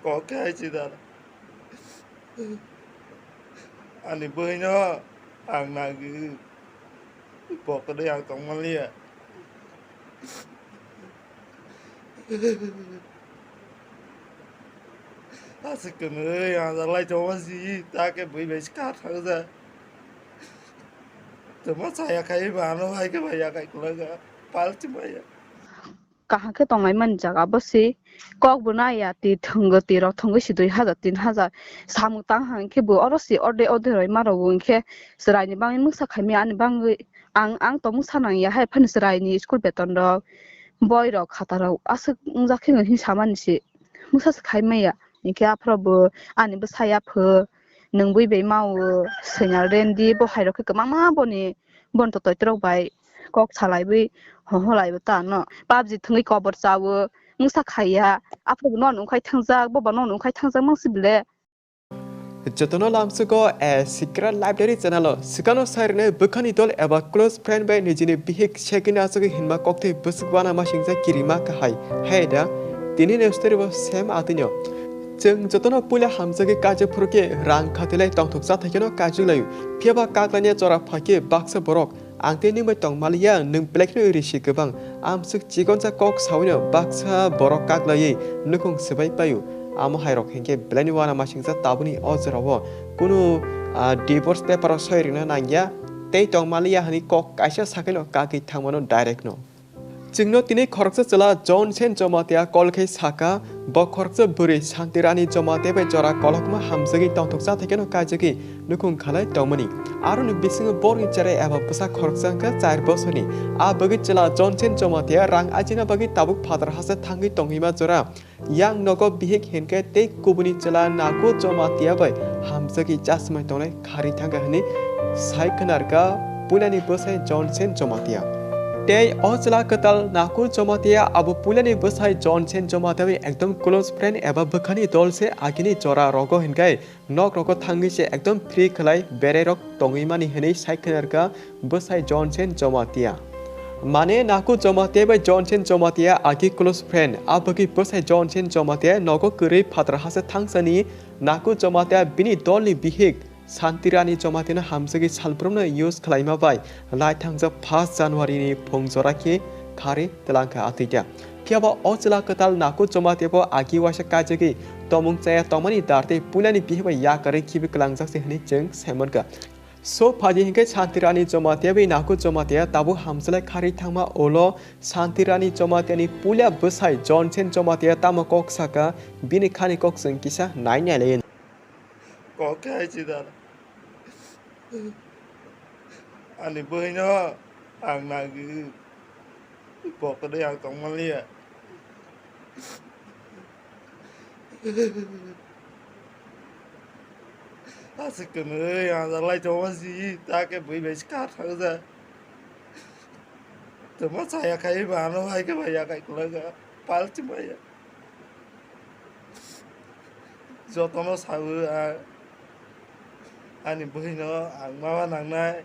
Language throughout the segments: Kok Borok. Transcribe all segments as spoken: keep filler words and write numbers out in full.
Kok khe hai si da. Ani bwhwino ang nangwi. Bo kwrwi ang tong manliya. Aswk kwnwi ang jalai tongma si, ta khe bui bai si kha thang ja. Tongma chaya khai ba ano hai khe bai ya kai kwlai ga. Pal chimaya. Kaham khe tongnai mani jaga bo se kok bo naiya, ti thwngwi, ti rok thwngwi si dui hajar tin hajar samung tang hang khe bo oro se orde orde roi ma rok bo hwnkhe chwrai ni bangwi mungsa khai maya ani bangwi ang, ang to mungsa nang ya hai phano chwrai ni school beton rok boi rok khata rok aswk wngjak khe hwnwi samani se mungsa se khai maya hinkhe aphuru bo ani bwsa ya pho nwng bui bai ma o senior rendi bo hai rok khe kwbangma boni. Bono to toitrok bai kok salaiwi hoholaibo ta no. PUBG thwngwi kobor chawo, wngsa khaiya, aphuru no nungkhai thangjak, boba no nungkhai thangjak mang si bile. Jotono lamsugo a secret library channel o swkangno sai rwnai bwkhani dol eba close friend bai nijini bihik segini aswkwi hinma koktwi bwswk wana masingcha kirima kahai. Hai da, tini ni story bo same atwino. Chwng jotono puila hamjagwi kaijak phuru khe rang khatilai tongthok cha thaikhe no kaijak laio. Phiyaba kaklania jora phaikhe baksa borok Ang tei nwng bai tong maliya, nwng belai kheno risi kwbang. Amswk chikonsa kok sawino baksa borok kaklaiwi nukhung swbai paio. Amo hairok hinkhe belaini uanamasingcha tabukni o jorao kunu, ah, divorce paper o soi rwna nangya tei tong maliya hwnwi kok kaisa sakhaino kagwi thangmano direct no. Chwngno tini khoroksa chwla Johnsen Jomatia call khe saka, bo khoroksa bwrwi Santirani Jomatia bai jora kolokma hamjagwi tongthoksa thaikheno kaijagwi nukhung khalai tongmani. Aroni bisingo borokni cherai eba bwsa khoroksa wngkha char bosorni. A bagwi chwla Johnsen Jomatia rang ajina bagwi tabuk phatar hasa thangwi tongwima jora. Yang nogo bihik hinkhe tei kubuni chwla Naku Jomatia bai hamjagwi chasmai tongnai kharwi thangkha hwnwi sai khwnarkha puilani bwsai Johnsen Jomatia. Tei o chwla kwtal Naku Jomatia abo puilani bwsai Johnsen Jomatia bai ekdom close friend eba bwkhani dol se agini jora rogo hinkhe nok rogo thangwi se ekdom free khlai berai rok tongwi mani hwnwi sai khwnarkha bwsai Johnsen Jomatia. Mane Naku Jomatia bai Johnsen Jomatia agi close friend, abagwi bwsai Johnsen Jomatia nogo kwrwi phatar hasa thangsani Naku Jomatia bini dolni bihik Santirani Jomatia no hamjagwi salbrumno use khlaima bai lai thangjak first January ni phung jora khe kharwi twlangkha atwita. Phiyaba o chwla kwtal Naku Jomatia bo agi waisa kaijagwi tomung chaya tongmani dar tei puilani bihik bai yakarwi khibi kwlangjak se hwnwi chwng saimankha. So phaidi hinkhe Santirani Jomatia bai Naku Jomatia tabuk hamjwlai kharwi thangma ulo Santirani Jomatia ni puila bwsai Johnsen Jomatia tamo kok saka bini khani kok chwng kisa nai nai lai. Kok khe hai si da. Ani bwhwino ang nangwi. Bo kwrwi ang tong manliya. Aswk kwnwi ang jalai tongma si, ta khe bui bai si kha thang ja. Tongma chaya khai ba ano hai khe bai ya kai kwlai ga. Pal chimaya. Jotono sawi ang ani bwhwino ang mama nangnai.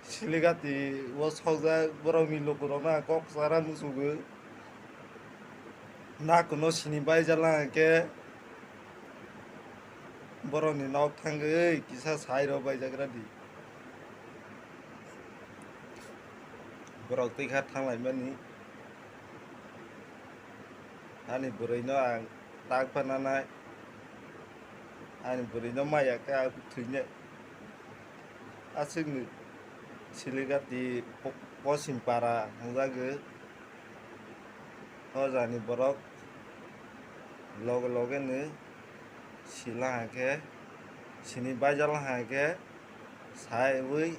Siligati o sokjak borokni lukurokno ang kok kwchara muchungo. Nakuno sini baijala hwnkhe borokni nok thangwi kisa sairok baijakradi. Borok twi kha thanglaimani. Ani bwrwino ang tak pha nanai. Ani bwrwino maya khe ang thwinai. Aswkni Siligati po-, Posim Para hwnjagwi. O jani borok loge loge ni sila hwnkhe, sini baijala hwnkhe, saiwi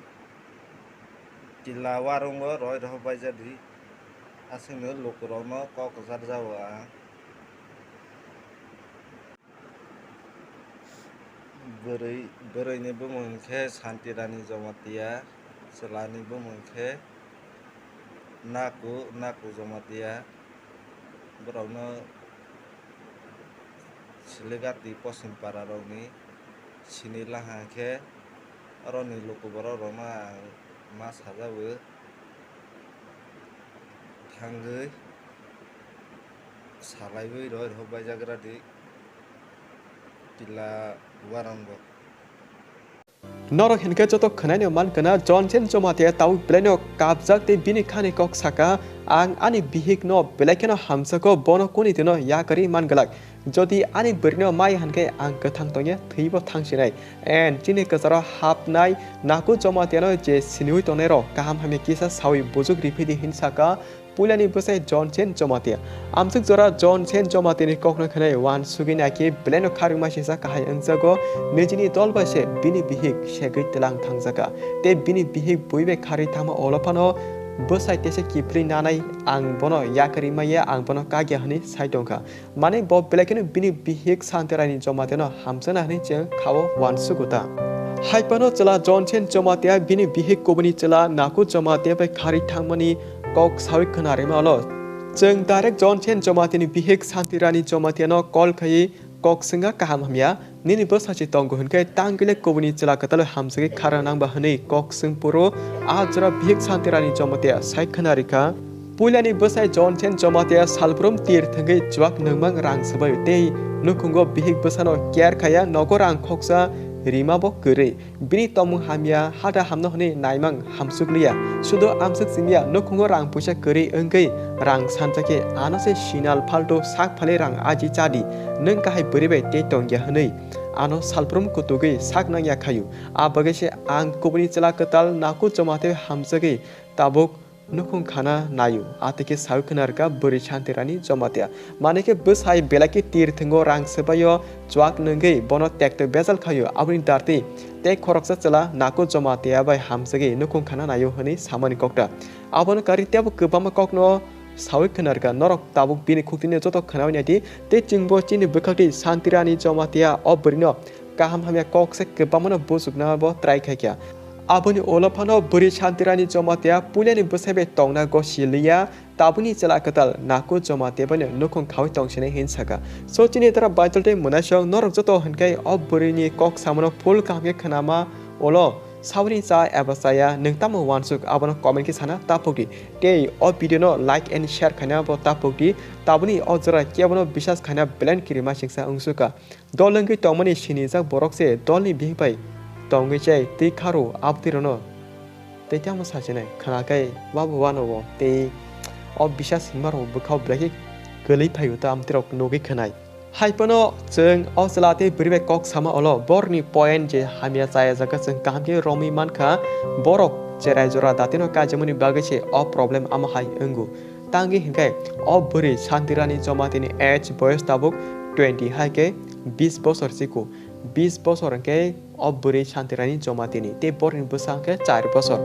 kila warungo roi rohor baijadi. Aswkno lukurokno kok kwchar jao ang. Bwrwi, bwrwini bumung khe Santi Rani Jamatia, chwlani bumung khe Naku, Naku Jamatia. Borokno Siligati Posim Para rokni sini laha khe aroni luku borok rokno ang ma sajao thangwi Salaiwi roi rok baijagra di tila warang bo. Norok hinkhe joto khwnai no man kana Johnson Jomatia tabuk belai no kapjak tei bini khani kok saka, "Ang ani bihik no belai kheno hamsako, bono kuni dino yakarwi man glak. Jodi ani bwrwi no mai hankhe ang kwthang tongya, thwi bo thangsinai." And chini kwcharo hapnai Naku Jomatia no je siniwi tongnai rok kaham hamya kisa sawi bujuk riphi di hin saka, puilani bwsai Johnson Jomatia. Amsuk jora Johnson Jomatia ni kokno khwnai uansugwi naikhe belai no kharwngma sisa kahai wngjago, nijini dol bai se bini bihik segwi tlang thangjaga. Tei bini bihik bui bai kharwi thangma olo phano bwsai tese kiphilwi nanai, "Ang bono yakarwi maya, ang bono kagya," hwnwi sai tongkha. Mane bo belai kheno bini bihik Santirani Jomatia no hamjakna hwnwi chwng khao uansugo ta. Hai phano chwla Johnson Jomatia bini bihik kubuni chwla Naku Jomatia bai kharwi thangmani kok sawi khwnarima ulo. Chwng direct Johnson Jomatia ni bihik Santirani Jomatia no call khaiwi kok swngkha, "Kaham hamya, nini bwsa se tongo hinkhe tangwile kubuni chwla kwtal hamjagwi khara nangba?" hwnwi kok swng phuru a jora bihik Santirani Jomatia sai khwnarikha. Puilani bwsai Johnson Jomatia salbrum tir thwngwi chuak nungmang rang swbaio tei nukhungo bihik bwsano care khaiya, nogo rang khoksa rima bo kwrwi. Bini tongmung hamya, hata hamno hwnwi naimang hamsukliya. Sudo amsuk simiya, nukhungo rang puisa kwrwi wngwi rang sanjakhe ano se sinal phalto sak phalwi rang aji chadi, nwng kahai bwrwi bai tei tongya hwnwi ano salbrum kutugwi sak nangya khayu. A bagwi se ang kubuni chwla kwtal Naku Jomatia hamjagwi tabuk nukhung khana naio, atwikhe sawi khwnarwkha bwrwi Santirani Jomatia. Manwi khe bwsai belai khe tir thwngo rang swbaio chuak nungwi bono tekto bejal khaio, aboni dartwi tei khoroksa chwla Naku Jomatia bai hamjagwi nukhung khana naio hwnwi samani kokta. Abono karwi teibo kwbangma kokno sawi khwnarwkha, norok tabuk bini khuktwino joto khwnawi naidi tei chwngbo chini bwkhaktwi Santirani Jomatia o bwrwino kaham hamya kok se kwbangmano buchukna bo try khaikha. Aboni ulo phano bwrwi Santirani Jomatia puilani bwsai bai tongna gosi liya, tabukni chwla kwtal Naku Jomatia bai no nukhung khawi tongsinai hin saka. So chini dara Baitul tei mwnaisong norok joto hinkhe o bwrwini kok samano full kaham khe khwnama ulo sauni cha eba chaya nwng tamo uansuk abono comment khe sana taphokdi. Tei o video no like and share khaina bo taphokdi. Tabukni o jora kebono bisas khaina belai kirima singsa wngsuka. Dol wngwi tongmani sinijak borok se dolni bihik bai tongwi chai twi kharo abtwirokno tei tamo sachinai khwnakhai wabo wano o tei o bisas hinmarok bwkhao belai khe kwlwi phaio ta amtwirok nugwi khwnai. Hai phano chwng o chwla tei bwrwi bai kok sama ulo borokni point je hamya chaya jaga chwng kaham khe romwi mankha, borok cherai jora datino kaijakmani bagwi se o problem amo hai wngo. Tangwi hinkhe o bwrwi Santirani Jomatini age boyos tabuk twenty hai khe bis bosor chiko. Bis bosor hinkhe o bwrwi Santirani Jomatini tei borokni bwsa hinkhe char bosor.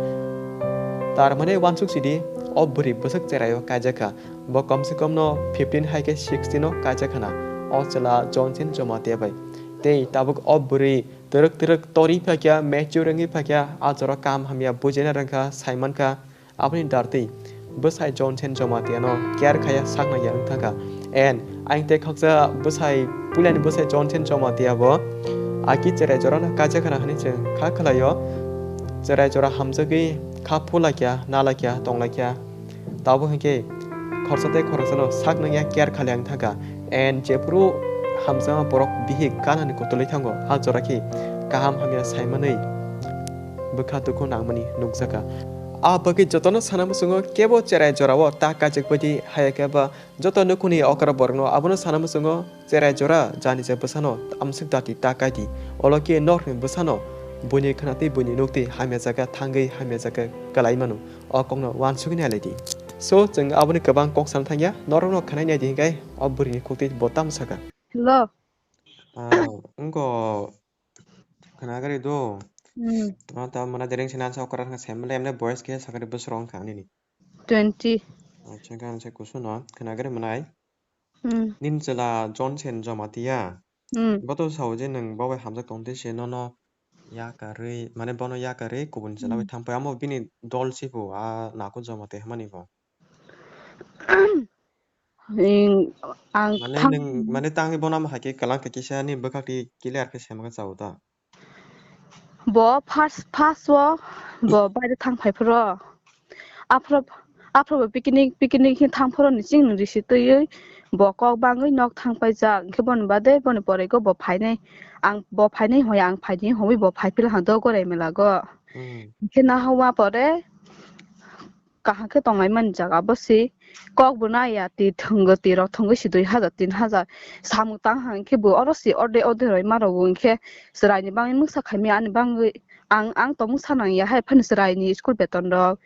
Tar mane uansuk sidi o bwrwi bwswk cheraio kaijakha. Bo komse komno fifteen hai khe sixteen o kaijakha na o chwla Johnson Jomatia bai. Tei tabuk o bwrwi twrwk twrwk torwi phakya, mature wngwi phakya, a jora kam hamya bujina rwngkha, saimankha. Aboni dartwi bwsai Johnson Jomatia no care khaya sakna ya wngthangkha. And ayang tei khaksa bwsai, puilani bwsai Johnson Jomatia bo aki cherai jora no kaijak khana hwnwi chwng kha khwlaio. Cherai jora hamjagwi kha phulakya, nalakya, tonglakya. Tabuk hinkhe khoroksa tei khoroksa no sak nangya care khali wngthangkha. And jephuru hamjakma borok bihik ganani kutulwi thango, a jora khe kaham hamya saimanwi bwkha dukhu nangmani nukjakha. A bagwi jotono sana muchungo kebo cherai jorao ta kaijakbaidi, haya khe ba joto nukhungni okra borokno abono sana muchungo cherai jora jani je bwsano amswk dati ta kaidi. Olo khe norokni bwsano buini khwnatwi buini nuktwi hamya jaga thangwi hamya jaga kwlai mano. O kokno uansugwi nai lai di. So, chwng aboni kwbang kok sana thangya, norokno khwnai nai di hinkhe o bwrwini khuktwi bo tamo sakha. Hello. Ah, wngkha. Khwnagari do. Hmm. No ta mwnai dereng se nansa okra thang sem le emne boys khe sakari bwswrong kha nini. Twenty. Acha, gan se kusu no khwnagari mwnai. Hmm. Nin chwla Johnson Jomatia. Hmm. Bo to sao je nwng bo bai hamjak tong te se nono yakarwi, mane bono yakarwi kubun chwla bai Hmm. thang pai. Amo bini dol sibo, a Naku Jomatia hwnmani bo. Ing, ang Mane thang- nwng, mane tangwi bono amo hai khe kwlang khe kisa ni bwkhak twi clear khe saimanka chao ta. Bo first, first o bo baire thang phai phoro. Aphro, aphro bo picnic, picnic khe thang phoro ni ching risi twiwi Bo kok bangwi nok thang paijak, hwnkhe boni bade boni porego bo phainai, ang bo phainai hoi, ang phainai hoi bo phaiphila ha do gorai melago. Hmm. Hwnkhe naha ma pore kaham khe tonglaimani jaga bo se kok bo naiya, ti thwngwi, ti rok thwngwi se dui hajar tin hajar samung tang ha, hwnkhe bo oro se orde orde roi ma rwo, hwnkhe chwraini bangwi mungsa khaimaya ani bangwi. Ang, ang tongmung sanang ya hai phano chwraini school beton rok,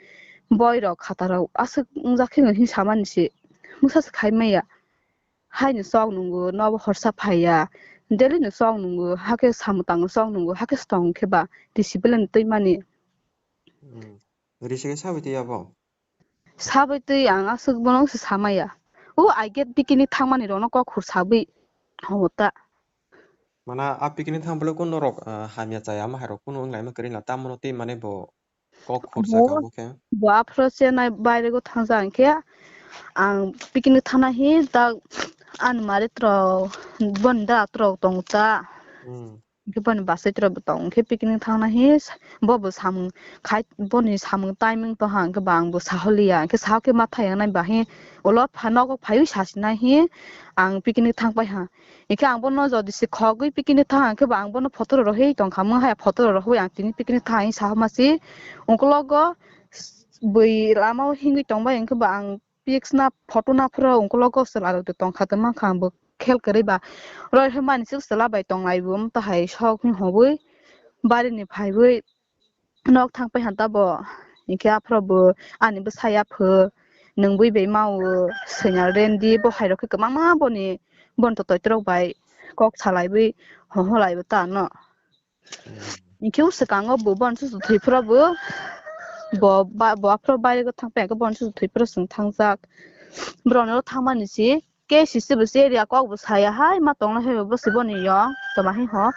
boi rok, khata rok aswk wngjak khe hwnwi samani se mungsa se khaimaya. Haino chok nungo, nobo horsa phaiya, daily no chok nungo, hakhe samung tango chok nungo, hakhe se tong khe ba discipline twi mani. Hmm. Risi khe sabai twi abo? Sabai twi ang aswk bono se samaya. O, I get picnic thangmani rokno kok khur sabwi homo ta. Mana a picnic thang bwlai kunu norok, ah, hamya chaya ma hai rok kunu wng lai ma kwrwi na, tamo no twi mane bo kok khur Bo, sakha bo khe. Bo aphro Chennai bairego thangja hwnkhe ang picnic thangna hi dak ani mari trok boni da trok tong ta. Hmm. Hwnkhe boni bwsai rok bo tong, hwnkhe picnic thangna hi s-, bo bo samung khai, boni samung timing tong ha, hwnkhe bo ang bo saholiya, hwnkhe sahokhe ma thai wngnai ba hi ulo pha nogo phaiwi sasinai hi ang picnic thang pai ha. Hwnkhe ang bono jodi se khogwi picnic thang ha, hwnkhe bo ang bono photo rw rwhwi tong kha, mung hai photo rw rwhwi ang tini picnic thang ha, hwnwi saha ma se. Ungkologo s-, bwi lama o himwi tong bai, hwnkhe bo ang pics na photo na phuru ungkologo chwla rok tong kha tongma kha, ang bo khel kwrwi ba roi hwnmani swk chwla bai tong lai bo, wng tong hai sok hwnwi hwnwi barini phaiwi nok thang pai ha tabo. Hwnkhe aphuru bo ani bwsa yapha nwng bui bai ma o, senior rendi bo hai rok khe kwbangma boni, boni totoi rok bai kok salaiwi hwnwi lai bo ta no. Hmm. Hwnkhe o swkango bo bono chuchu thwi phuru bo, bo ba, bo aphuru bairego thang pai hwnkhe bono chuchu thwi phuru chwng thangjak. Borokni oro thangmani se K C C bo se area kok bo saya hai ma tongla hai bo se boni yong toma hai ho.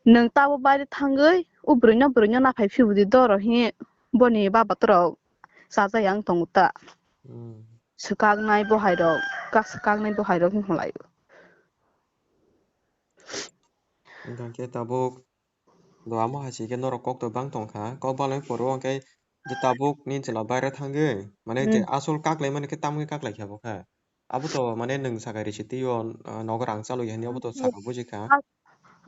Nwng tabo baire thangwi o bwrwino, bwrwino naphai phibudi doro hi boni baba torok chajak yang tongo ta. Hmm. Swkaknai bo hai rok, kak swkaknai bo hai rok wng lai o. Hwnkha khe tabuk do amo hai se khe norok kok to bang tong kha, kok bang lai phuru hwnkhe je tabuk nini chwla baire thangwi, mane je Hmm. asol kak lai mani khe tamni kak lai kha bo kha. Abo to mane nwng saka risi twi o, ah, nogo rang chalwi hwnwi abo to saka buji kha. A-,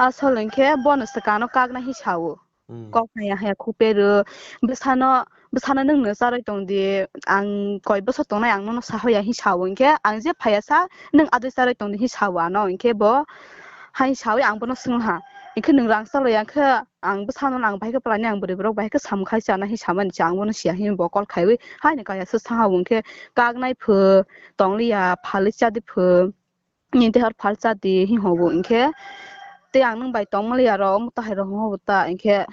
asol hwnkhe bono swkang no kakna hi sao. Hmm. Kok haya haya khupero, bwsano, bwsano nwng no charwi tong di, ang koi bwswk tongnai ang nono sahoya hi sao hwnkhe, ang je phaiya sa, nwng adui charwi tong di hi sao ano, hwnkhe bo hai sawi ang bono swngha. Hwnkhe nwng rang chalwi ya khe, ang bwsano ang bai khe pwlaini ang bwrwi borok bai khe samung khai chana hi samani cha ang bono siya hi bo call khaiwi haino kaya se saha hwnkhe kaknai pho tongliya phali chadi pho nini tehar phal chadi hi hobo hwnkhe tei ang nwng bai tongmali aro omo tahai rok hobo ta hwnkhe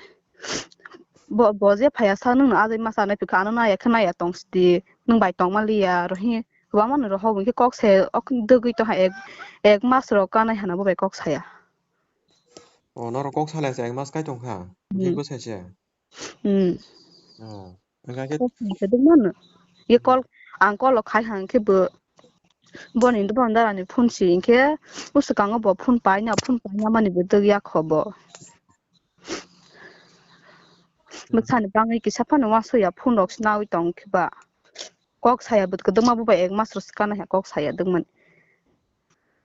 bo, bo je phaiya sa nwng no adai ma chanai phikha ano naya khe naya tong sidi nwng bai tongmaliya aro hi kwbangma no rok hobo hwnkhe kok se ok dwgwi tongha ek, ek mas rok kanai hana bo bai kok saya. O, norok kok salai se ek mas kai tong kha. Hmm. Bwsai se. Hmm. O, hwnkha khe kok salai se dwngmano. Ye kol, ang kol o khai hang khe bo, boni, boni dara ni phone si hwnkhe, o swkango bo phone paina, phone paina mani bo dwgya kho bo. Hmm. Bwsani bangwi kisa phano uansukya phone rok se nawi tong khe ba. Kok saya bo kwdwkma bo bai ek mas rok se kana kok saya dwngmani.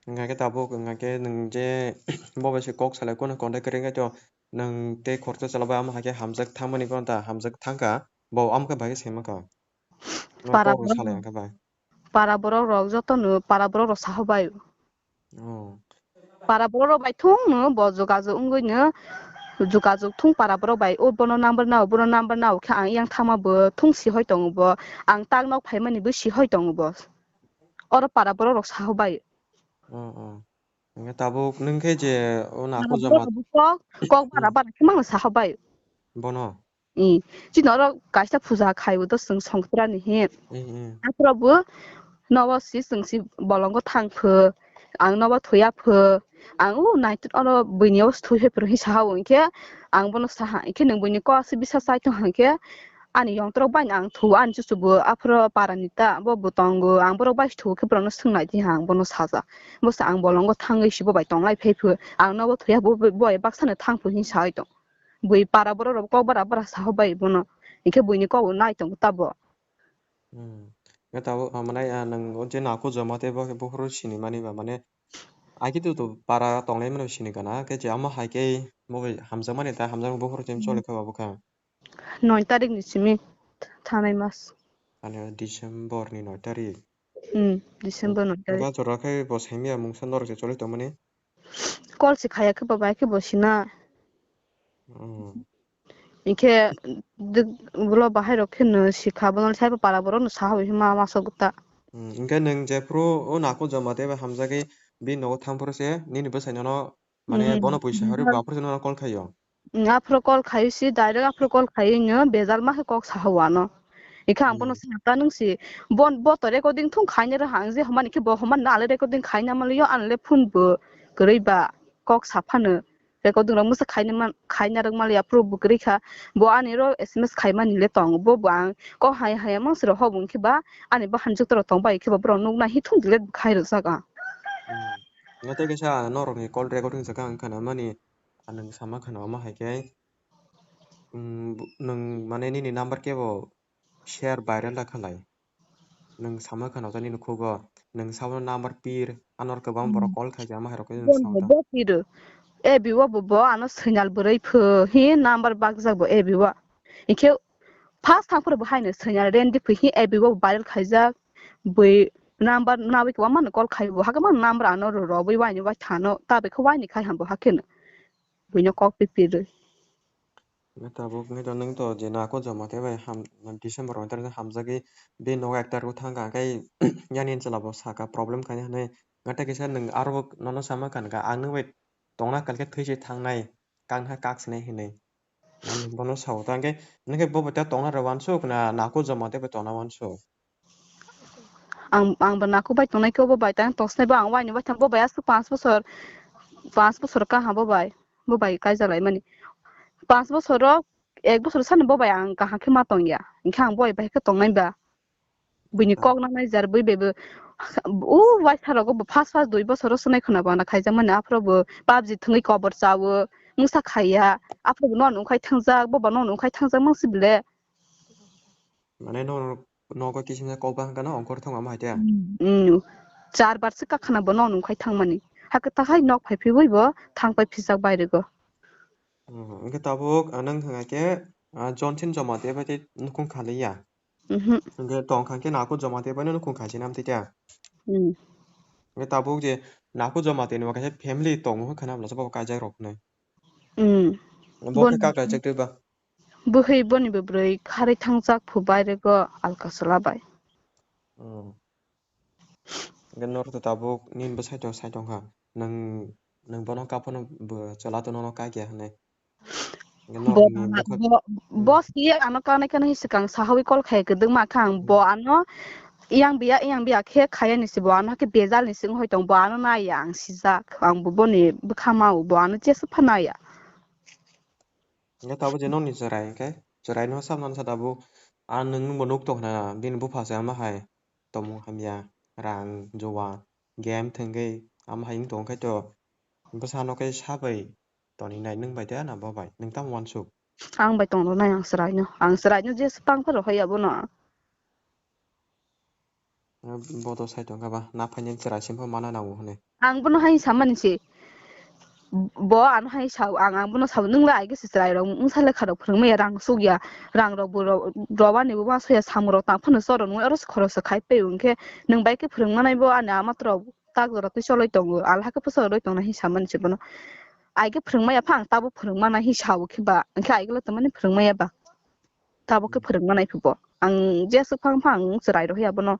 Hwnkha khe tabuk, hwnkha khe nwng je bo bai se kok salai, kunu contact kwrwi wngkha to, nwng tei khoroksa chwla bai omo hai khe hamjak thangmani kono ta hamjak thangkha, bo omo khe bai khe se mankha. Nwng para kok borok, salai hwnkha bai. Para borok rok joto no para borok rok saho bai. Oh. Para borok rok bai thung no bo jogajog wngwi no jogajog thung para borok bai, o bono number nao, bono number nao khe ang yang thangma bo thung si hoi tongo bo, ang tak nok phaimani bo si hoi tongo bo. Oro para borok rok saho bai. Oh, oh. Hwnkhe tabuk nwng khe je o nakhuk joma. Borok rok bo kok, kok bara bara khe mang saho bai. Bono? I, chini oro kaisa puja khai bo to chwng Songkran ni hi. I, i. Aphuru bo nobo si chwng si bolongo thang pho, ang nobo thuya pho, ang o naituk oro buini o thwi phai phuru hi saha o hwnkhe ang bono saha, hwnkhe nwng buini kok aswk bisa chai tong hwnkhe ani yongtrok bai no ang thu ani chuchu bo aphuru para ni ta bo bo tongo, ang borok bai thu khe borok no swngnai di ha ang bono saja. Bo se ang bolongo thangwi si bo bai tonglai phai pho, ang nobo thuya bo, bo, bo bai baksa no thang pho hin sai tong. Bui para borok rok kok bara bara saho bai bono. Hwnkhe buini kok bo nai tongo tabo. Hmm. Khe tabuk, ah, mane, ah, nwng o je nangkuk joma tei bo khe buphuru sinimani ba, mane, ai khe to, to para tonglai mano sini gana, khe je amo hai khe bo bai hamjakmani ta hamjakmani buphuru je choli kha ba bwkha. Noi tarik ni simi thanai mas. Ani December ni noi tarik. Hmm, December noi tarik. Ba jora khe bo saimya mungsa norok se choli tongmani. Call se khaya khe bo bai khe bo sina. Hmm. Ikhe dik-, ulo bahai rok khe no sikha, bono sai para borok no saha bai ma masa gupta. Hmm, hingkhe nwng jephuru o nangkuk joma tei bai hamjagwi bini nogo thang phuru se nini bwsai nono, mane, hmm, bono puisa hori ba phuru se nono call khaio. Hmm, aphuru call khaio si, direct aphuru call khaio no bejal ma khe kok saha wano. Ikhe ang bono, hmm, sa ta nwng si, bon, bo to recording thung khaina rw hang je homani khe bo homani no ale recording khaina malio, anle phone bo kwrwi ba kok saphano. Recording rok masa khaina man, khaina rwk maliya, proof bo kwrwi kha. Bo ani ro S M S khaimani le tongo. Bo, bo ang kok hai hai mang siro hobo wngkhe ba ani bahan jwk toro tong bai khe ba borok nukna hi thung delete khai rwjak ang. Hmm. Ngatei kaisa norokni call recording jaka ang khana mani, ah, nwng sama khana omo hai khe, hmm, bu-, nwng mane nini number kebo share viral da khalai. Nwng sama khana jani nukhugo, nwng sabono number pir, anor kwbang borok call khai jama hai rok khe nwng sama ta. Bo pir. A B o bo, bo ano signal bwrwi pho, hi number bakjak bo A B o. Hinkhe first thang phuru bo haino signal rendi pho, hi A B o viral khaijak, bui number nawi kwbangma no call khai bo, hakhe mano number ano rw rw bui waini wai thano, ta bai khe waini khai ham bo hakhe no. Buino kok pipirwi. Tabuk wngkhe to nwng to je nangkuk joma tei bai ham, December mai tarik hamjagwi bini nogo ek tarik o thang kha, khe yani chwla bo saka problem khainai hinwi. Ngatei kisa nwng aro bo nono sama kha, ang nwng bai tongna kal khe thwi se thangnai, kang ha kak sinai hinwi. Bono sao ta hwnkhe, nwng khe bo bai ta tongna rw uansuk na nangkuk joma tei bai tongna uansuk? Ang, ang bo nangkuk bai tongnai khe bo bai tang tongsnai bo ang waini bai thang bo bai aswk panch bosor, panch bosor kaha bo bai, bo bai kaijak lai mani. Panch bosor o ek bosor sani bo bai ang kaham khe ma tongya. Hinkhe ang bo bai khe tongnai ba. Buini kok nangnai jar bui bai bo. O waisa rogo bo first first dui bosor o swnai khwna bo ana khaijak mani aphuru bo PUBG thwngwi kobor chawo, mungsa khaiya, aphuru bo nono wngkhai thangjak, bo bo nono wngkhai thangjak mangsi bile. Mane no, nogo kisingjak kok ba hwnkha no ongkhor thangma hai te. Mm, char bar se kakhana bo no nungkhai thangmani. Hakhe takhai nok phai phibui bo thang pai phijak bairego. Mm, hwnkhe tabuk, ah, nwng hwnga khe, ah, Johnson joma tei bai tei nukhung khaliya. Mhm. Hwnkhe tong kha khe nangkuk joma tei bai no nukhung khaisi nam tei ta. Mm. Hwnkhe tabuk je nangkuk joma tei no kaisa family tongo hwnkha na bwlasa bo kaijak rok hinwi. Mm. Bo khe kak kaijak tei ba. Bwkhwi boni bwbrwi kharwi thangjak phu bairego alka chwla bai. Hmm. Hwnkhe norok to tabuk nini bwsai tong sai tongkha. Nwng, nwng bono kaphano bo chwla to nono kaikya hinwi. Hwnkhe bo norokni bwkha-, bo, hmm, bo si ano kanai kanai swkang sahawi call khai kwdwkma kha ang bo, hmm, ano yang biya, yang biya khe khaya ni si bo ano khe bejal ni sing hoi tong bo ano naiya ang sijak ang bo boni bwkha mao bo ano jeswk pha naiya. Hwnkhe tabuk je nokni chwrai hwnkhe chwrai no samna sa tabuk. A nwng bo nuk tong khna bini bupha se ama hai tomung hamya rang jowa game thwngwi ama hai wng tong khe to bwsa no khe sabai toni nai nwng bai de na bo bai nwng tamo uansuk? Ang bai tong rwnai ang chwrai no ang chwrai no je swpang phano hoi abono. Bodo sai tongkha ba, na phaini chwrai sim pho mana nango hwnwi. Ang bono hai samani se. Bo ano hai sao, ang, ang bono sao, nwng le aige se chwrai rok wngsa lekha rok phwrwngmaya, rang sukya, rang rok bo ro-, robani bo ma soya, samung rok tang phano choro nungwi oro se khoroksa khai phaio, hwnkhe nwng bai khe phwrwngmanai bo ani ama toro tak jora twi choloi tongo, alha khe bwsa rwui tongnai hin samani se bono. Aige phwrwngmaya pha ang tabo phwrwngmana hin sao khe ba, hwnkhe aige le tongmani phwrwngmaya ba. Tabuk khe, hmm, phwrwngma nai phi bo. Ang jeswk phang phang chwrai rw ya bono.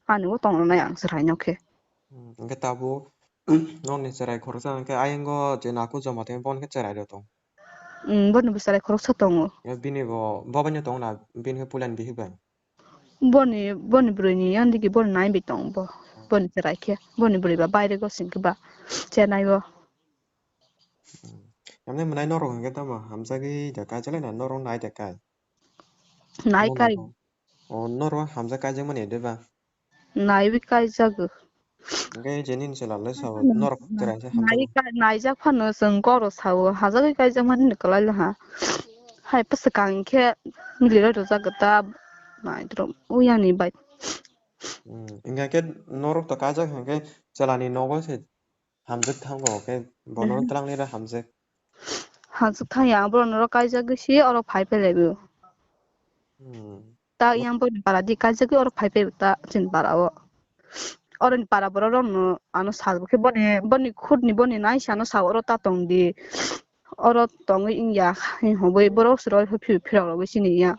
Ani o tong rwnai ang chwrai no khe. Hmm, hwnkhe tabuk nokni chwrai khoroksa hwnkhe ayang o je nangkuk joma tei bono khe chwrai rw tong. Hmm, boni bo chwrai khoroksa tongo. Ya bini bo, bo bai no tong na, bini khe puila ni bihik bai? Boni, boni bwrwi ni yan digi boni nai bi tong bo. Hmm. Boni chwrai khe, boni bwrwi ba baire go sing khe ba chenai o. Hmm. Emne mwnai norok hwnkhe tamo hamjagwi da kaijakle na norok nai da kai? Nai kai. O norok hamjak kaijakmani de ba? Naiwi kaijago. Hwnkhe je nini chwla le sao norok chwraisa hamjago. Nai kai, naijak phano chwng koro sao hajagwi kaijakmani ni kwlai le ha. Hai bwswkang khe miliroi rwjak gota naidrop uyani bai. Hmm, hingkha khe norok to kaijak hingkha khe chwlani nogo se hamjwk thango khe bono Hmm. twlangnai ra hamjwk. Hamjwk thangya, borok norok kaijagwi si oro phai phai laibo. Hmm. Ta yang borok para di kaijagwi oro phai phai ta chini para o. Oro ni para borok rok no ano sal bo khe boni, boni khut ni boni nai sa no sa oro ta tong di. Oro tongwi wngya, hobwi borok se roi phir phirok rogwi sini ya.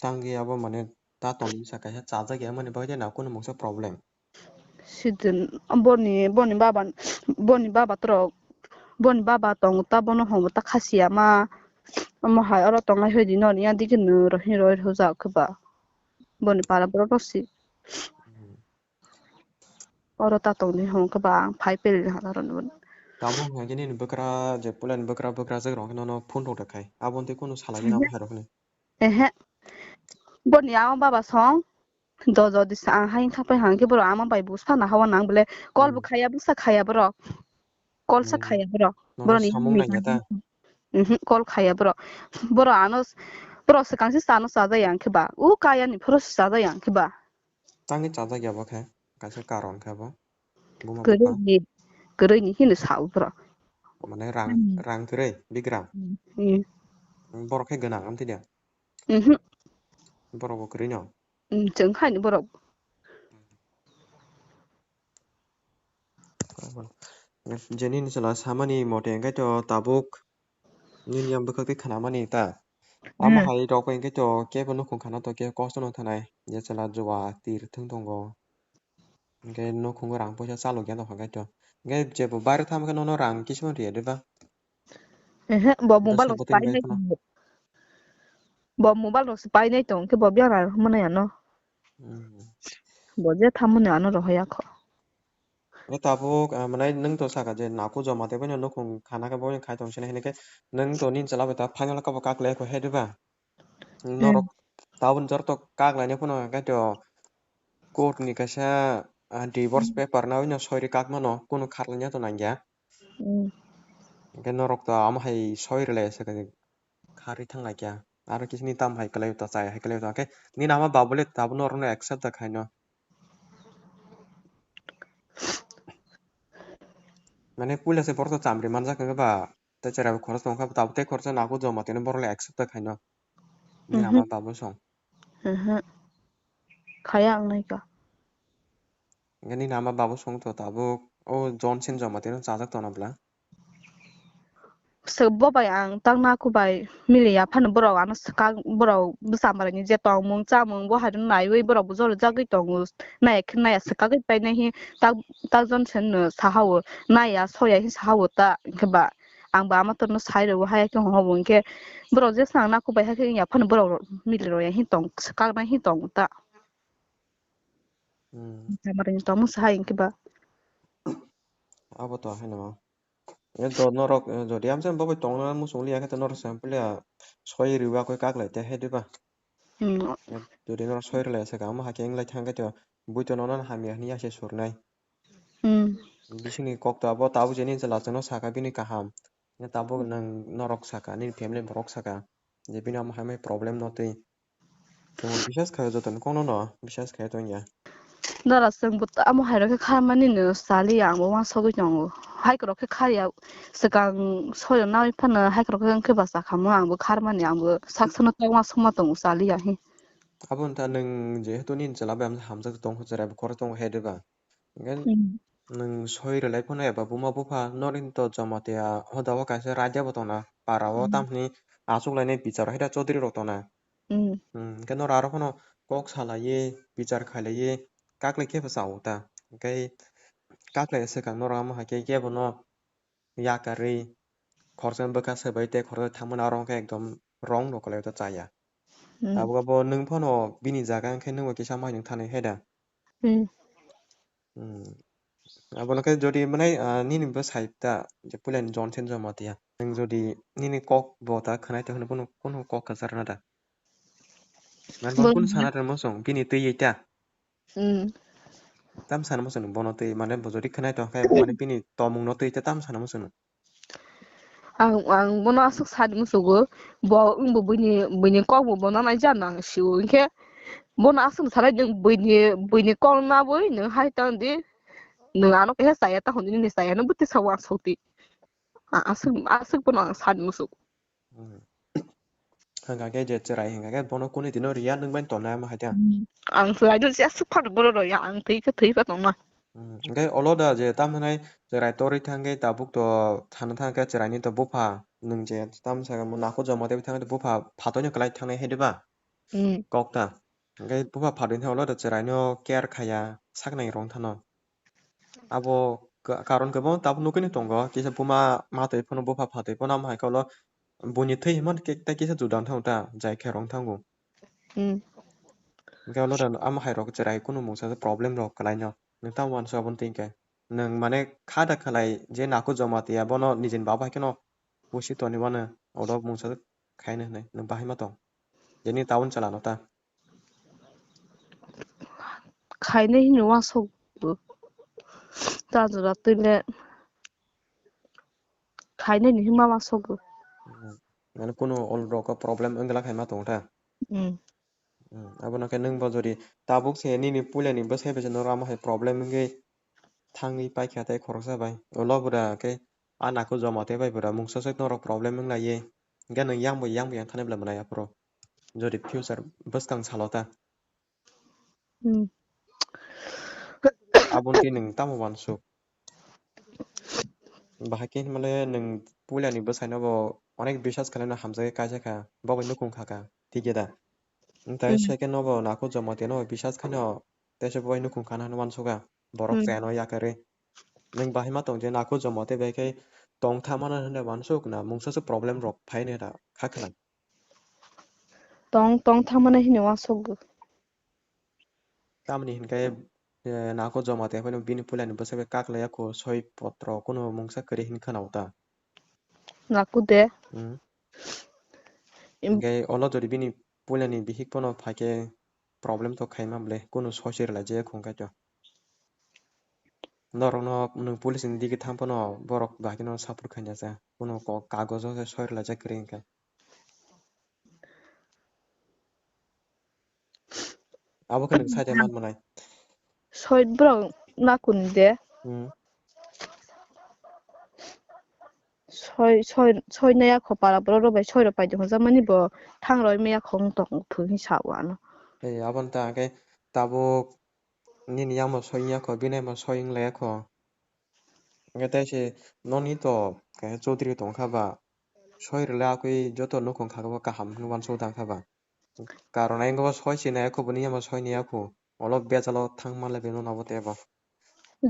Tangwi abo mane ta tongwi sa kaisa chajak ya mani bagwi na kunu mungsa problem. Sidin boni, boni baba, boni baba torok, boni baba tong ta bono homo ta khasiya ma. Omo hai oro tongnai hoi di noni ya digi no rohi roi rojak khe ba. Boni para borok rok si. Hmm. Oro ta tongdi hwn khe ba ang phai peli hala rw nw. Tabuk hwn khe nini bwkra je puila ni bwkra bwkra jak rok nono phone rok da khai. Abo tei kunu salai nini abo hai rok ni. Ehe. Boni ama baba song dojo disa ang hai thang pai hang khe borok ama bai bus phano hawa nang bole call bo khaya bwsa khaya borok. Call sa khaya borok. Borok ni samung nai ta. Mhm, call khaya borok. Borok ano borok swkang se chano chaja yang khe ba. U kaya ni phuru se chaja yang khe ba. Tangwi chajak ya bo khe, kaisa karon khe bo. Buma bupha. Kwrwi ni, kwrwi ni hino sao borok. Mane rang, hmm, rang kwrwi, bigram. Hmm. Borok khe gwnang amtwi de. Mhm. Borok bo kwrwi no. Hmm, chwng hai ni borok. Jenini chwla samani mote hwnkhe to tabuk nini yang bwkhak twi khwnamani ta. Amo hmm, hai rok bai hwnkhe to kebo nukhung khana to kebo kosto no thanai. Je chwla juwa tir thwng tongo. Hwnkhe nukhungo rang poisa chalok ya tongkha khe to. Hwnkhe jebo bairo thangma khe nono rang kisa riya de ba? Ehe, bo mobile rok se painai tongo. Bo mobile rok se painai tong khe bo biang rang mwnai ano. Hmm. Bo je thammani ano rohorya kho. Hwnkhe tabuk, ah, mwnai nwng to saka je naku joma tei boino nukhung khana khe boino khai tong sini hini khe nwng to nini chwla bai ta final khe bo kak lai kho he diba? Hmm. Norok tabuk jor to kak lainai phano hwnkhe to court ni kaisa, ah, divorce hmm, paper na oino soi ri kak mano kunu kharlaina to nangya. Hmm. Hwnkhe norok to amo hai soi ri lai se kha ri thang lai kha. Aro kisa ni tam hai kwlai ta chai hai kwlai ta khe nini ama babule tabuk norok no accept da khai no. Mane puila se borok to chamri manjak hwnkhe ba, tei chwrai bo khoroksa tongkha, tabuk tei khoroksa nago joma tini borok le accept ta khaino. Nini ama babu song. Mhm. Khaya ang naikha. Hwnkhe nini ama babu song to tabuk o Johnson joma tini chajak tongna bwla. Bo bai ang tang naku bai miliya phano borok ano swkang borok bwsa mara ni je tongmung chamung bo hai naiwi borok bo joli jagwi tongo naiya khe naiya swkagwi painai hi tak tak jon se no saha o naiya soya hi saha o ta hwnkhe ba ang bo ama torno sai rwo haya khe hobo hwnkhe borok je swkang naku bai hai khe wngya phano borok mili rwya hi tong swkang nai hi tong ta. Hmm. Bwsa mara ni tongmung saha hwnkhe ba. Abo to haino. E do norok, e, jodi amsa bo bai tongna muchung liya khe to norok se puila soi riwa koi kak lai te he diba? Hmm. E, jodi norok soi rwlai se kamo hakhe wng lai thang khe to bui to nono hamya hwnwi ya se surnai. Hmm. Bisingni kok to abo tabuk je nini chwla chwngno saka bini kaham. E, tabuk nwng norok saka, nini family borok saka je bini amo hai mai problem no twi. Chwng bisas khaio, joto ni kokno no bisas khaio tongya. Dara chwng bo tamo hai rok khe kharmani no chaliya, ang bo uansugwi tongo. Hai kwrwk khe kharya, swkang soyo naui phano hai kwrwk khe wngkhe ba cha khamu, ang bo kharmani, ang bo sak sano tei uansukma tongo, chaliya hi. Abo wngkha nwng jehetu nini chwla bai hamjak tongkha, chwrai bo khorok tongo hai diba? Hwnkhe hmm, nwng soi rwlai phano eba buma bupha norok to Jamatia hoda o kaisa raida bo tongna para o hmm, tamhini achuk lainai bichar haida chaudhuri rok tongna. Hmm. Hmm, hwnkhe norok aro phano kok salaiwi bichar khailaiwi kaklai khe bwsa o ta. Hwnkhe kaklai swkang norok amo hai khe kebo no yakarwi khoroksa bwkha swbai tei khoroksa thangmani aro hwnkhe ekdom wrong rok kwlai o ta chaya. Hmm. Tabuk abo nwng phano bini jaga hwnkhe nwng bo kisa mai nwng thani hai da. Hmm. Hmm. Abono khe jodi mwnai, ah, nini bwsai ta je puilani Johnson Jamatia. Nwng jodi nini kok bo ta khwnai tongkhe bono kunu kok kwchar na da. Mane bo kunu sana tongmo chwng bini twi ta. Hmm. Tam sana mo chwng bono twi mane bo jodi khwnai tongkhe mane bini tomung no twi ta tam sana mo chwng. Ang, ang bono aswk sadi musugo, bo wngbo buini, buini kokbo bono nai jana ang sio, hinkhe Bono aswk sanai, nwng buini, buini kok nabwi nwng hai tang di. Nwng ano kaisa chaya ta hwnwi nini chaya no bwtwi sa uansuk di. A-, aswk, aswk bono ang sani muchuk. Hmm. Hwnkha khe je chwrai hwnkha khe bono kuni dino riya nwng bai tongnai omo hai ta. Hmm. Ang chwrai no je aswk phano bono rw ya, ang thwi khe thwi pha tongma. Hmm. Hwnkhe olo da je tamo hwnai chwrai torwi thang khe tabuk to thana thang khe chwrai ni to bupha nwng je tamo sa nako joma tei thang khe bupha phatoi no kwlai thangnai hai diba? Hmm. Kok ta. Hwnkhe bupha phatoi thang olo da chwrai no care khaya saknai rong thano. Abo ka-, karon kwbangma tabuk nugwi tongo, kisa buma matwi phano bupha phatwi phano amo hai khe olo buini thwi hwnmani khe tei kisa juda wng thango ta, jai khe rong thango. Hmm. Hwnkhe olo da amo hai rok chwrai kunu mungsa problem rok kwlai no. Nwng tamo uansuk abo twi khe. Nwng mane kha da khlai je nako joma twi abono nijini baba hai kheno pusi toni mano, oro mungsa khaino hwnwi nwng bahai ma tong. Jeni town chala no ta. Khainai hwnwi uansuk bo. Ta jora twi le khainai ni hwnma uansuk bo. Hmm. Mane kunu ol rok o problem wngla khai ma tong ta. Hmm. Hmm. Abono khe nwng bo jodi tabuk se nini puila ni bwsai bai se norok amo hai problem wngwi thangwi paikha tei khoroksa bai. Ulo bwra khe a nako joma tei bai bwra mungsa se norok problem wng lai ye. Hwnkhe nwng yang bo yang bo yang thani bwla mwnai aphuru. Jodi future bwskang salo ta. Hmm. Aboni twi nwng tamo uansuk? Bahai khe hinmale nwng puila ni bwsai no bo onek bisas khlai no hamjagwi kaisa kha, bo bai nukhung kha kha, thik ya da? Wng tai Hmm. second no bo nako joma twi no bisas khaino tei se bo bai nukhung khana hwnwi uansuk a, borok Hmm. chaya no yakarwi. Nwng bahai ma tong je nako joma tei bai khe tong tha mano hwnwi uansuk na mungsa se problem rok phai nai da kha khwlai. Tong, tong tha mano hwnwi uansuk bo. Tamni hinkhe, eh, nako joma tei phano bini puila ni bwsai bai kak laiya kho, soi potro kunu mungsa kwrwi hin khwna ta. Nako de. Hmm. Im- Hinkhe olo jodi bini puila ni bihik phano phaikhe problem to khaima bwle, kunu soi se rwlai jaya khung kaitor. Norokno nwng police ni digi thang phano borok bahai kheno support khaina cha, kunu ko-, kagojo se soi rwlai jak kwrwi hinkhe. Abo khe nwng side man manai. Soi borok nakuni de. Hmm. Soi, soi, soi naya kho para borok rok bai soi rok pai tong jakmani bo thang roi maya khong tong thung hi sa o ano. Hey, aboni ta khe tabuk nini yamo soi ya kho, bini yamo soi wng lai ya kho. Hwnkhe tei se noni to kaisa Chaudhary tong kha ba, soi rwlai akwi joto nukhung kha khe bo kaham hwnwi uansuk tang kha ba. Karon ayang bo soi se nai kho, bini yamo soi ni ya kho. Olo bejalo thang man lai bini nabo tei bo.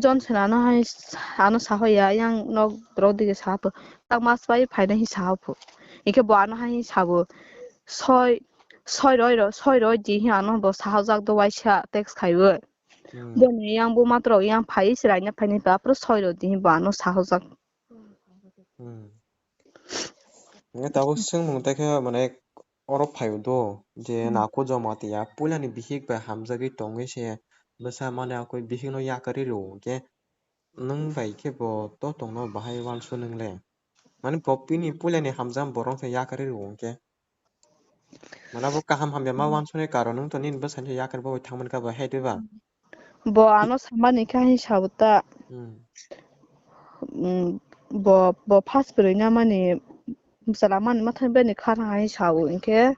Johnson ano hai s-, ano sahoya yang nok borok dige saha pho. Tak mas pai phaina hi saha pho. Hwnkhe bo ano hai sabo. Soi, soi roi ro, soi roi di hi ano bo saha jak do waisa text khaiwi. Hmm. Boni yang bo matro yang phai se raina phaini ba pro soi roi di hi bo ano saha jak. Hmm. Nge tabuk swngmung tei khe mane oro phaio do je Hmm. nako joma twi ya puila ni bihik bai hamjagwi tongwi se bwsa mane akoi bihik no yakarwi rwo hwnkhe nwng bai khe bo to tongno bahai uansuk nwng le. Mane bo bini puila ni hamjak borok se yakarwi rwo hwnkhe. Mane bo kaham hamya ma Hmm. uansukni karon nwng to nini bwsani yakar bo bai thangmani kha bo hai diba? Bo ano samani kha hi sabo ta. Hmm. Hmm, bo, bo first kwrwi na mani bwsala mani mathang bini kha thang hai sao hwnkhe.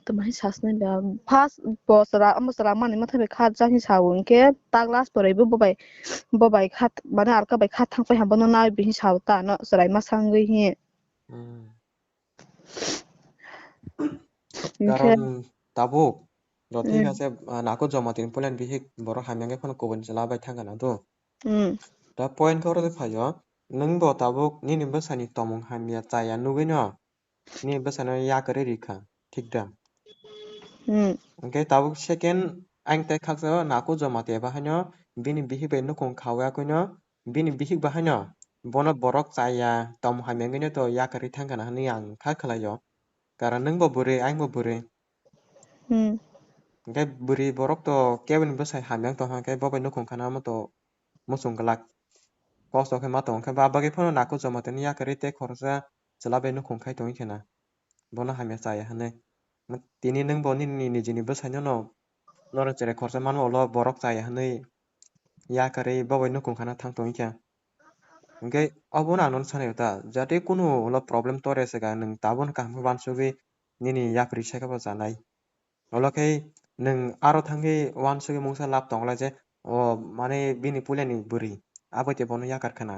Tamo hai sasnai ba first bo chwla, omo chwla mani mathang bai kha jak hi sao hwnkhe tak last pore bo bobai, bobai kha mane alka bai kha thang pai ha bono nai bi hi sao ta no chwrai ma sangwi hi. Hmm. Hwnkhe Karon tabuk, do thik Hmm. ase, ah, nako joma tini puila ni bihik borok hamya wngkhe phano kubun chwla bai thangkha na do. Hmm. Da point khe oro de phaio, nwng bo tabuk nini bwsani tomung hamya chaya nugwi no, nini bwsano yakarwi rikha, thik da? Hmm. Hwnkhe tabuk second ang tei khaksa nako joma teba haino bini bihik bai nukhung khawi akwino, bini bihik bahaino bono borok chaya, tamo hamya wngwino to yakarwi thangkha na hwnwi ang kha khwlaio. Karon nwng bo bwrwi, ang bo bwrwi. Hmm. Hwnkhe bwrwi borok to keboni bwsai hamya wng tongkha, hwnkhe bo bai nukhung khana omo to muchung glak. Kosto khe ma tongo, hwnkhe ba bagwi phano nako joma tini yakarwi tei khoroksa chwla bai nukhung khai tongwi khena. Bono hamya chaya hwnwi. Tini nwng bo nini nijini bwsaino no norok cherai khorsa manma ulo borok chaya hwnwi yakarwi bo bai nukhung khana thang tongwi kha. Hwnkhe obono ang nono sanai ta, jate kunu ulo problem tore se ga, nwng tabuk kaham khe uansugwi nini yapri sai khe bo chanai. Ulo khe nwng aro thangwi uansugwi mungsa lab tongla je, o mane bini puilani bwrwi, abo te bono yakar khana.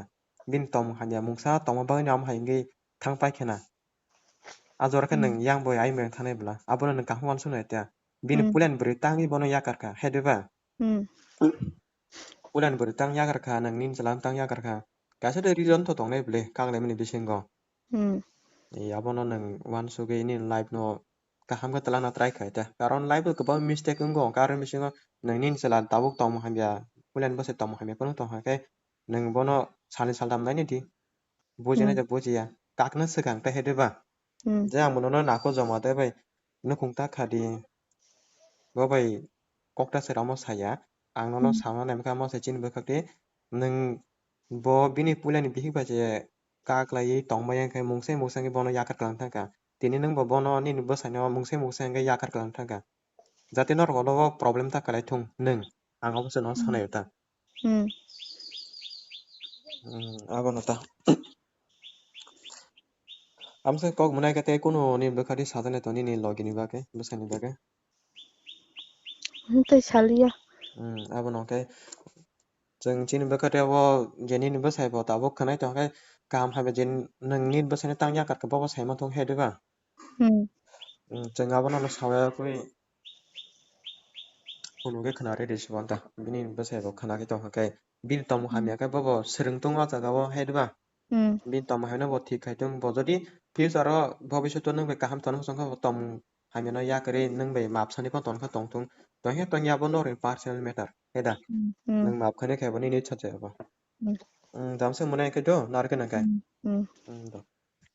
Bini tongmung hamya mungsa tongma bagwino amo hai wngwi thang pai khana. A jora khe nwng yang boi ayang bai thanai bwla, abono nwng kaham uansuknai ta. Bini Hmm. puilani bwrwi tangwi bono yakar kha, hai de ba? Hmm. Puilani bwrwi tang yakar kha, nwng nini chwla tang yakar kha. Kaisa de reason to tongnai bwle, kaglaimani bisingo. Hmm. E, abono nwng uansugwi nini life no kaham khe twlangna try khai ta. Karon life o kwbang mistake wngo, karon bisingo nwng nini chwla tabuk tongmung hamya, puilani bwsai tongmung hamya phano tongkha khe nwng bono salni saltham nainai di. Bujinai Hmm. de bujiya. Kakno swkang tei hai de ba? Hmm. Je ang bono nako joma tei bai nukhung ta kha di. Bo bai kokta se ramo saya. Ang nono Hmm. sana naimkha mo se chini bwkhak di. Nwng bo bini puilani bihik bai je kaklaiwi tongmaya khe mungsa mungsa wngwi bono yakar kwlang thangkha. Tini nwng bo bono nini bwsaino mungsa mungsa wngwi yakar kwlang thangkha. Jate norok olo o problem ta kwlai thung nwng. Ang obo se no Hmm. sanai ta. Hmm. Hmm, abono ta. Amsa kok mwnai khe tei kunu ni bwkha di sajani to nini logi ni bagwi, bwsai ni bagwi. Hmm, tei saliya. Hmm, abono khe chwng chini bwkha tei abo je nini bwsai bo tabuk khwnai tongkhe kaham hamya je nwng nini bwsai no tang yakar khe bobo sai manthok he diba? Hmm. Hmm, chwng abono no sawi khe kunu khe khna rw di se bo ta. Bini bwsai bo khna khe tongkha khe bini tongmung Hmm. hamya khe bobo swrwng tongo o jaga o hai diba? Hmm. Bini tongmung hamya no bo thik khai tong bo jodi future o bhobishyot o nwng bai kaham tongna muchung khe bo tongmung hamya no yakarwi nwng bai map sani phano tongkha tongthung. Tongkhe tongya bo norokni personal matter, hai da? Hmm, hmm. Nwng map khainai khe bo nini ichha se bo. Hmm. Hmm, jamsa mwnai khe do, narwkhe nangkhe. Hmm, hmm.